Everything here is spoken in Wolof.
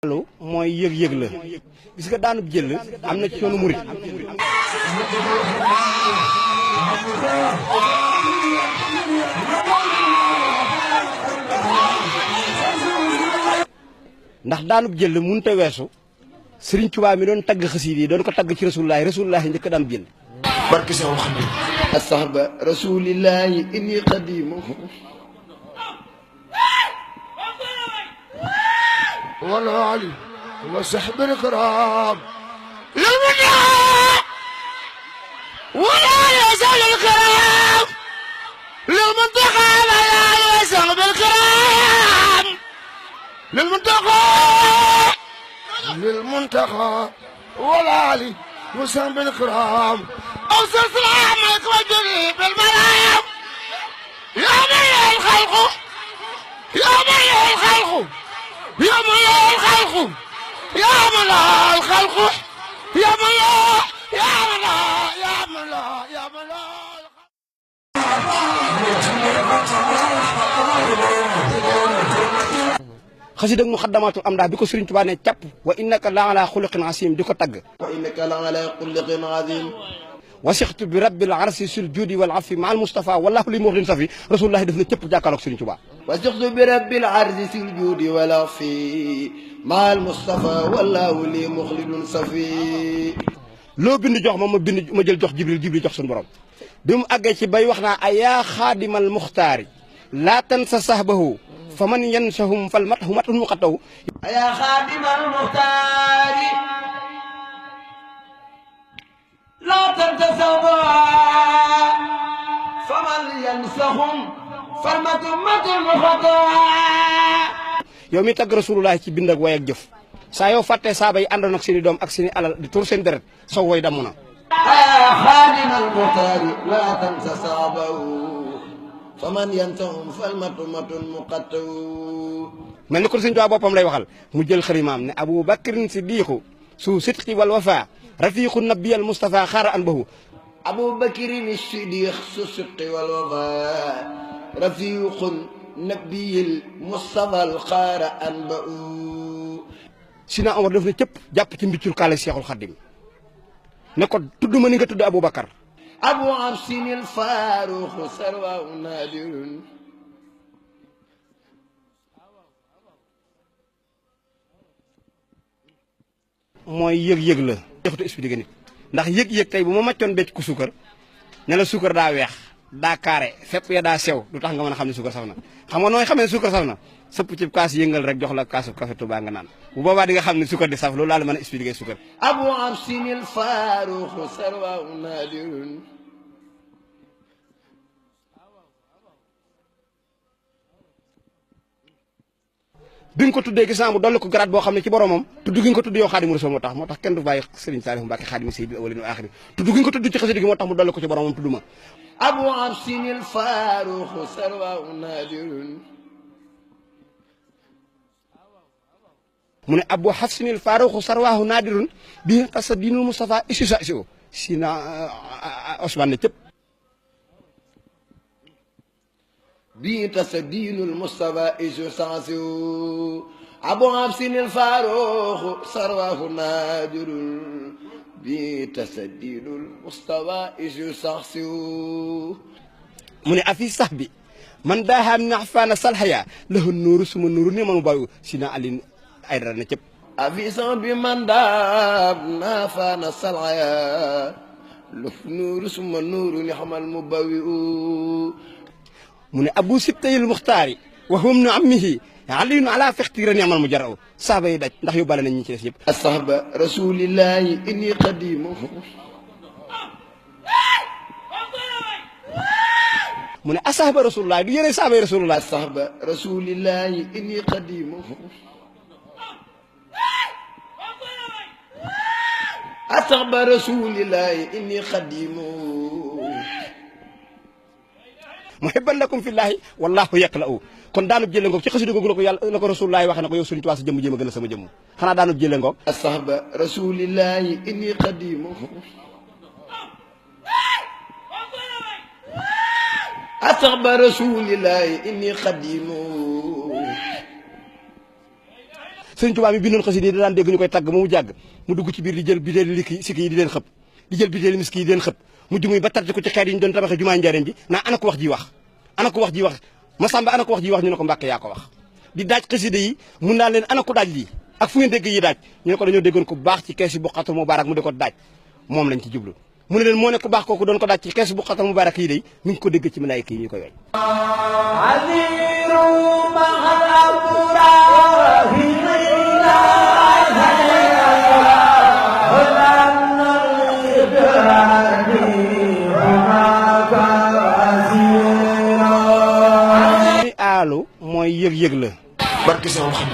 loolu mooy yëg-yëg la gis nga daanub jël am na ci yoonu murit ndax daanub jël mënut a weesu Sëriñ Tuubaa mi doon tagg xasiid yi doon ko tagg ci rasulullaahi njëkk daan jël barke Seexul Xadiim asahba rasulillahi inni qadimuhu wala ali wa sahbi alkiram lilmuna wala yasal alkiram lilmuntaqa wala yasal alkiram للمنتقى والعالي وسام بالكرام أوصل سلام عليك وجري بالملايم يا من الخلق يا من الخلق يا من الخلق يا من الخلق يا من يا من يا من يا من xasida muxaddamatul amdah bi ko Sëriñ Tuubaa ne càpp wa innaka la ala xuluqin asim di ko tagg wa innaka la ala xuluqin azim wasixtu bi rabbil arsi sul judi wal afi ma al mustafa wallahu li muxlin safi rasulullahi def na cëpp jàkkaarloog Sëriñ Tuubaa wasixtu bi rabbil arsi sul judi wal afi ma al mustafa wallahu li muxlin safi loo bind jox ma jël jox jibril jox suñu borom bi mu àggee ci bay wax naa ayaa xaadimal muxtaari laa tansa sahbahu fa man yansahum fal matahu matun muqattaw يا خادم المختار لا تنتسبوا فمن ينسهم فالمتمة المخطوة yow mi tagg rasulullah ci bind ak way ak jëf saa yoo fàttee saaba yi àndoon ak seen i doom ak seen i alal di tur seen deret soo woy damm na يا خادم المختار لا تنس صابه فمن ينسهم فالمتمة المقطوة mel ni kon Sëriñ Tuubaa boppam lay waxal mu jël xalimaam ne Abu Bakrin Siddiqu su sidqi wal wafa rafiqu nabiyal Mustafa xaara an bahu أبو بكر الصديق ذو الصدق والوفاء رفيق نبي المصطفى الخار أنبأ Sina Omar def na cëpp jàpp ci mbiccul kaale Seexul Xaddim ne ko tudd ma ni nga tudd Abu Bakar أبو عبس الفاروق سروى نادر mooy yëg-yëg la joxutu expliqué nit ndax yëg-yëg tey bu ma maccoon becc ku suukar ne la suukar daa weex daa carré fépp ya daa sew du tax nga mën a xam ne suukar saf na xam nga nooy xamee ne suukar saf na sëpp ci kaas yëngal rek jox la kaasu café Touba nga naan bu boobaa di nga xam ne suukar di saf loolu laa la mën a expliqué suukar أبو عبس الفاروق سروى نادر bi nga ko tuddee gis naa mu dolli ko grade boo xam ne ci boromam tudd gi nga ko tudd yow Xaadimu Rasuul moo tax kenn du bàyyi Sëriñ Saalihu Mbàkke Xaadimu Sayyidil awwaliina wal aaxiriin tudd gi nga ko tudd ci xasida gi moo tax mu dolli ko ci boromam tudd ma أبو عبس الفاروق سروى نادر mu ne Abu Hafsinil Faaruqu sarwaahu naadirun bi tasa diinul Mustafa isi sa si o si na Osman ne cëpp بيتس دين المصطفى إيشو سانسيو أبو عبس الفاروق سرواه نادر بيتس دين المصطفى إيشو سانسيو mu ne afi sax bi man daaxaam naxfaana salxaya lahu nuuru suma nuuru ni ma mu bàyyi si na Alin Aydara ne cëpp أفيسا بمن داب نافانا الصلايا له نور ثم نور نحم المبوئ mu ne abu sibtayil muxtaari wa hum nu ammihi aliyun ala fextira niamal mu jaraw saaba yi daj ndax yóbbaale nañ ñi ci des yëpp أصحاب رسول الله إني قديمه mu ne asaaba rasulullah du yéene saaba yi rasulullah أصحاب رسول الله إني قديمه أصحاب رسول الله إني قديمه muhibban lakum fillahi wallahu yaqla'u kon daanub jële ngoog ci xasida googu la ko yàlla la ko rasulullahi waxe na ko yow Sëriñ Tuubaa sa jëmm jéem a gën a sama jëmm xanaa daanub jële ngoog أصحاب رسول الله إني قديمه أصحاب رسول الله إني قديمه Sëriñ Tuubaa mi bindoon xasida yi da daan dégg ñu koy tagg mu jàgg mu dugg ci biir di jël bitéeli likki sikki yi di leen xëpp di jël bitéeli miski yi di leen xëpp mu jumuy ba tatti ko ci xeet yi ñu doon tabaxee jumaa Njaaréem ji naa ana ko wax ji wax ana ko wax ji wax Masamba ana ko wax ji wax ñu ne ko Mbàkke yaa ko wax di daaj xasida yi mun naa leen ana ko daaj lii ak fu ngeen dégg yi daaj ñu ne ko dañoo déggoon ko baax ci kees yi Buqatul Mubaarak mu di ko daaj moom lañ ci jublu mu ne leen moo ne ku baax kooku doon ko daaj ci kees bu Buqatul Mubaarak yi day mi ngi ko dégg ci malaayika yi ñu koy way aalu mooy yëg-yëg la barke sama xam